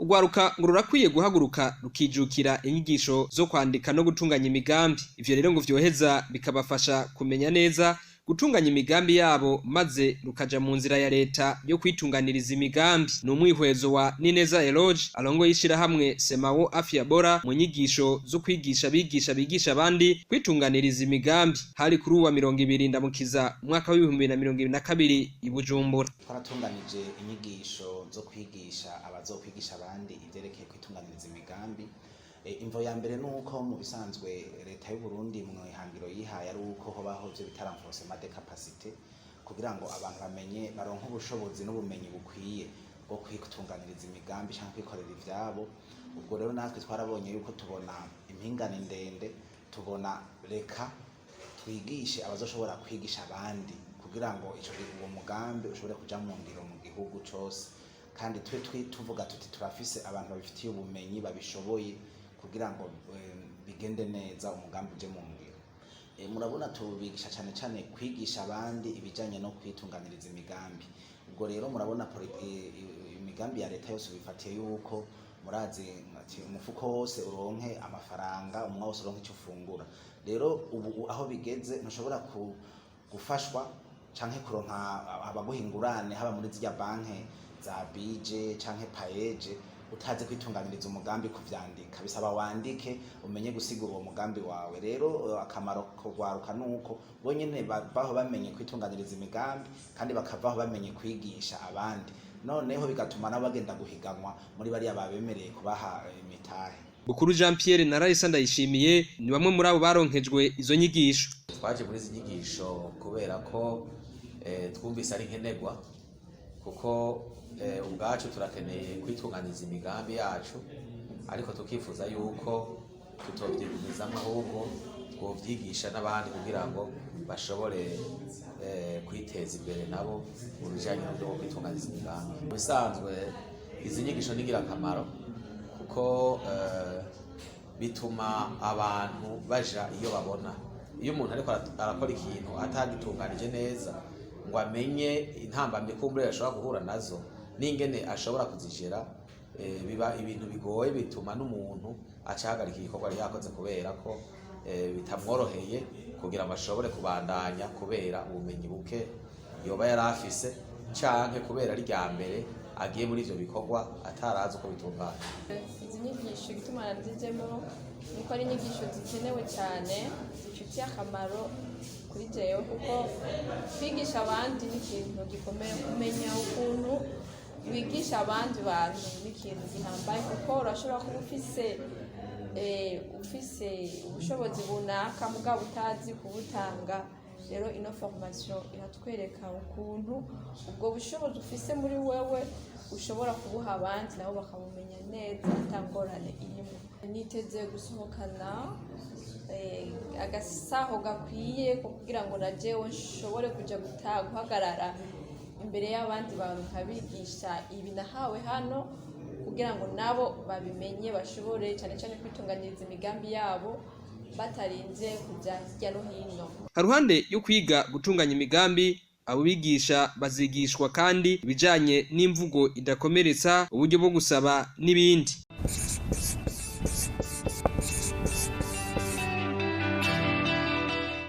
Urwaruka ngo rurakwiye guhaguruka rukijukira inyigisho zo kwandika no gutunganya imigambi. Ivyo rero ngo vyoheza bikabafasha kumenya neza gutunganya imigambi yabo, maze rukaja mu nzira ya leta yo kwitunganiriza imigambi. Ni umwihwezo wa Nineza Eloge, arongoye ishirahamwe Semawo Afya Bora, mu nyigisho zo kwigisha abigisha bigisha abandi kwitunganiriza imigambi. Hari kuri uwa 20 Ndamukiza umwaka w'2022 i Bujumbura. Twaratunganije inyigisho zo kwigisha abazokwigisha abandi ivyerekeye kwitunganiriza imigambi. Imvo ya mbere nuko mu bisanzwe leta y'u Burundi mu ihangiro yihaye ari uko hobaho ivyo bita renforcement des capacités, kugira ngo abantu bamenye, baronke ubushobozi n'ubumenyi bukwiye bwo kwitunganiriza imigambi canke kwikorera ivyabo. Ubwo rero natwe twarabonye yuko tubona impingane ndende, tubona reka twigishe abazoshobora kwigisha abandi, kugira ngo ico uwo mugambi ushobore kuja mu ngiro mu gihugu cose. Kandi twe tuvuga tuti turafise abantu babifitiye ubumenyi, babishoboye, kugira ngo bigende neza, umugambi uje mu ngiro. Murabona tubigisha cane cane kwigisha abandi ibijanye no kwitunganiriza imigambi. Ubwo rero murabona imigambi ya leta yose bifatiye yuko murazi ati umufuko wose uronke amafaranga, umunwa wose uronke icyo ufungura. Rero ubu aho bigeze ntushobora gufashwa canke kuronka abaguha ingurane, haba muri zirya banke za bije canke PAEEJ, utazi kwitunganiriza umugambi. Kuvyandika bisaba wandike, umenye gusigura uwo mugambi wawe. Rero akamaro kugwaruka nuko bonyene bavaho bamenye kwitunganiriza imigambi, kandi bakavaho bamenye kwigisha abandi. Noneho bigatuma nabo bagenda guhiganwa muri bariya babemereye kubaha imitahe. Bukuru Jean Pierre na Raisa Ndayishimiye ni bamwe muri abo baronkejwe izo nyigisho. Twaje muri izi nyigisho kubera ko twumvise ari nkenerwa, kuko ubwacu turakeneye kwitunganiza imigambi yacu, ariko tukifuza yuko tutovyigumizamwo, ahubwo twovyigisha n'abandi kugira ngo bashobore kwiteza imbere nabo mu bijanye n'uburyo bwo kwitunganiza imigambi. Mu bisanzwe izi nyigisho ni ingirakamaro, kuko bituma abantu baja iyo babona. Iyo umuntu ariko arakora ikintu atagitunganije neza ngo amenye intambamyi kumbure ashobora guhura nazo n'ingene ashobora kuzijera, biba ibintu bigoye, bituma n'umuntu acahagarika igikorwa yari yakoze, kubera ko bitamworoheye kugira ngo ashobore kubandanya, kubera ubumenyi buke yoba yari afise, canke kubera ari irya mbere agiye muri ivyo bikorwa atarazi uko bitunganya. Izi nyigisho igituma nazijemo ni uko ari inyigisho zikenewe cyane, zifitiye akamaro kuri jewe, kuko kwigisha abandi ni ikintu gikomeye. Kumenya ukuntu wigisha abandi bantu ni ikintu gihambaye, kuko urashobora kuba ufise ubushobozi runaka mugabo utazi kubutanga. Rero ino formation iratwereka ukuntu ubwo bushobozi ufise muri wewe ushobora kubuha abandi, nabo bakabumenya neza ata ngorane irimo. Niteze gusohokana agasaho gakwiye ko kugira ngo na jewe nshobore kuja guhagarara imbere y'abandi bantu nkabigisha ibi nahawe hano, kugira ngo nabo babimenye, bashobore cyane cyane kwitunganiriza imigambi yabo batarinze kuja hirya no hino. Haruhande yo kwiga gutunganya imigambi, abo bigisha bazigishwa kandi ibijanye n'imvugo idakomeretsa, uburyo bwo gusaba n'ibindi.